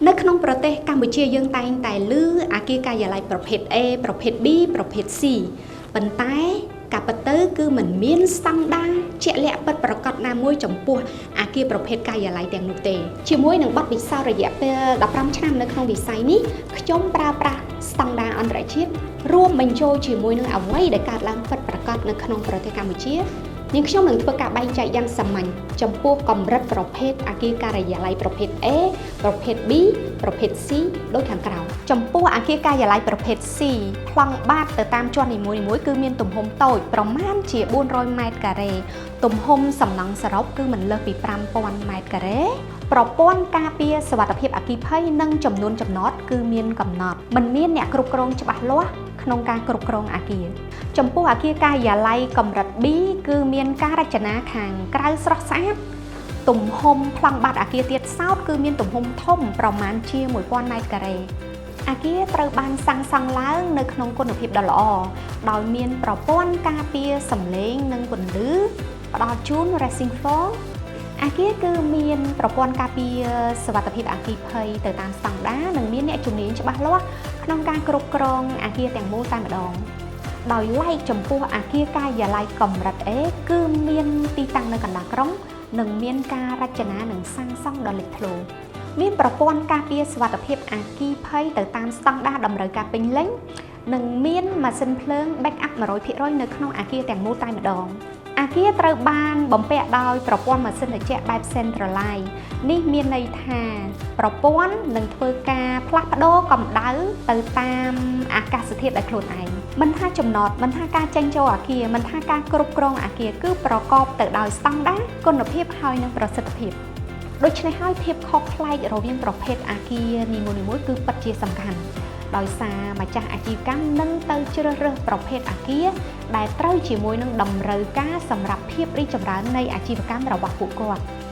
នៅក្នុងប្រទេសកម្ពុជាយើងតែងតែឮអាគារការិយាល័យប្រភេទ A ប្រភេទ B ប្រភេទ C ប៉ុន្តែការពិតទៅគឺมันមានស្តង់ដារជាក់លាក់ពិតប្រាកដណាមួយចំពោះអាគារប្រភេទការិយាល័យទាំងនោះទេជាមួយនឹងបទពិសោធន៍រយៈពេល15ឆ្នាំនៅក្នុងវិស័យនេះខ្ញុំប្រើប្រាស់ស្តង់ដារអន្តរជាតិរួមបញ្ចូលជាមួយនឹងអ្វីដែលកើតឡើងពិតប្រាកដនៅក្នុងប្រទេសកម្ពុជានាងខ្ញុំនឹងធ្វើការបែងចែកយ៉ាងសាមញ្ញចំពោះកម្រិតប្រភេទអាគារការិយាល័យប្រភេទ A ប្រភេទ B ប្រភេទ C ដូចខាងក្រោមចំពោះអាគារការិយាល័យប្រភេទ C ប្លង់បាតទៅតាមជាន់នីមួយៗគឺមានទំហំតូចប្រមាណជា400ម៉ែត្រការ៉េទំហំសំណង់សរុបគឺមិនលើសពី5000ម៉ែត្រការ៉េប្រព័ន្ធការពារសុវត្ថិភាពអគ្គិភ័យនិងចំនួនចំណតគឺមានកំណត់មិនមានអ្នកគ្រប់គ្រងច្បាស់លាស់ក្នុងការគ្រប់គ្រងអាគារចំពោះអាគារការិយាល័យកម្រិត B គឺមានការរចនាខាងក្រៅស្រស់ស្អាតទំហំប្លង់បាតអាគារទៀតសោតគឺមានទំហំធំប្រមាណជា1000ម៉ែត្រការ៉េអាគារត្រូវបានសាងសង់ឡើងនៅក្នុងគុណភាពដ៏ល្អដោយមានប្រព័ន្ធការពារសំឡេងនិងពន្លឺផ្ដល់ជូន Racing Floor អាគារគឺមានប្រព័ន្ធការពារសុវត្ថិភាពអគ្គិភ័យទៅតាមស្តង់ដារនិងមានអ្នកជំនាញច្បាស់លាស់ក្នុងការគ្រប់គ្រងអាគារទាំងមូលតែម្ដងដោយឡែកចំពោះអាគារការិយាល័យកម្រិត A គឺមានទីតាំងនៅកណ្ដាលក្រុងនិងមានការរចនានិងសាងសង់ដ៏លេចធ្លោមានប្រព័ន្ធការពារសុវត្ថិភាពអគ្គិភ័យទៅតាមស្តង់ដារតម្រូវការពេញលេញនិងមានម៉ាស៊ីនភ្លើង backup 100%នៅក្នុងអាគារទាំងមូលតែម្ដងអាគារត្រូវបានបំពាក់ដោយប្រព័ន្ធម៉ាស៊ីនត្រជាក់បែប centralized នេះមានន័យថាប្រព័ន្ធនឹងធ្វើការផ្លាស់ប្ដូរកម្ដៅទៅតាមអាកាសធាតុដោយខ្លួនឯងមិនថាចំណតមិនថាការចេញចូលអាគារមិនថាការគ្រប់គ្រងអាគារគឺប្រកបទៅដោយស្តង់ដារគុណភាពហើយនិងប្រសិទ្ធភាពដូច្នេះហើយភាពខុសប្លែករវាងប្រភេទអាគារនីមួយៗគឺពិតជាសំខាន់ដោយសារម្ចាស់អាជីវកម្មនឹងទៅជ្រើសរើសប្រភេទអាគារដែលត្រូវជាមួយនឹងតម្រូវការសម្រាប់ភាពរីកចម្រើននៃអាជីវកម្មរបស់ពួកគាត់។